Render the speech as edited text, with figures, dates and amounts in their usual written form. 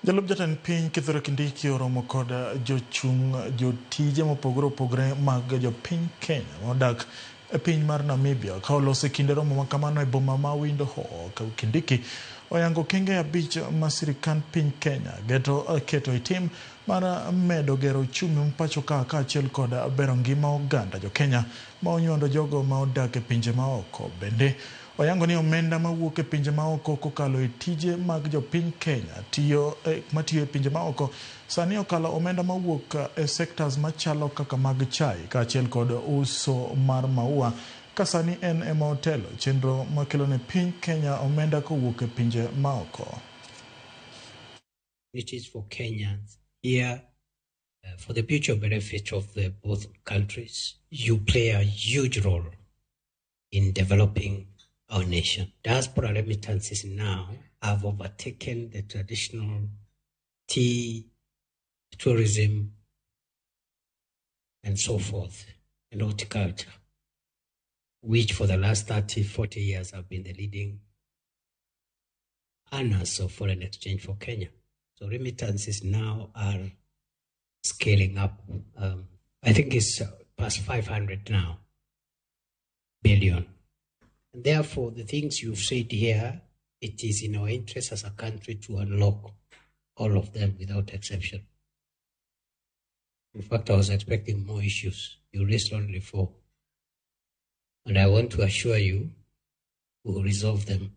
Jalup jatend piny Kithure Kindiki oromo kod jochung' jotije mopogore opogore mag jopiny Kenya modak e piny mar Namibia ka oloso e kinde romo makamano e boma ma Windhoek. Kindiki oyango okenge abich ma sirikand piny Kenya geto keto e tim mar medo gero uchumi ma pacho ka kaachiel kod bero ngima oganda jo Kenya ma onywando jogo ma odak e pinje maoko. Bende oyango ni omenda mawuok e pinje maoko kokalo e tije mag jopiny Kenya tiyo matiyo e pinje maoko sani okalo omenda mawuok e sectors machalo kaka mag chai kaachiel kod uso mar maua ka sani en ema otelo chenro makelo ne piny Kenya omenda kowuok e pinje maoko. It is for Kenyans here for the future benefit of the both countries. You play a huge role in developing our nation. Diaspora remittances now have overtaken the traditional tea, tourism, and so forth, and horticulture, which for the last 30, 40 years have been the leading earners of foreign exchange for Kenya. So remittances now are scaling up. I think it's past 500 now billion. And therefore, the things you've said here, it is in our interest as a country to unlock all of them without exception. In fact, I was expecting more issues. You raised only 4. And I want to assure you, we will resolve them.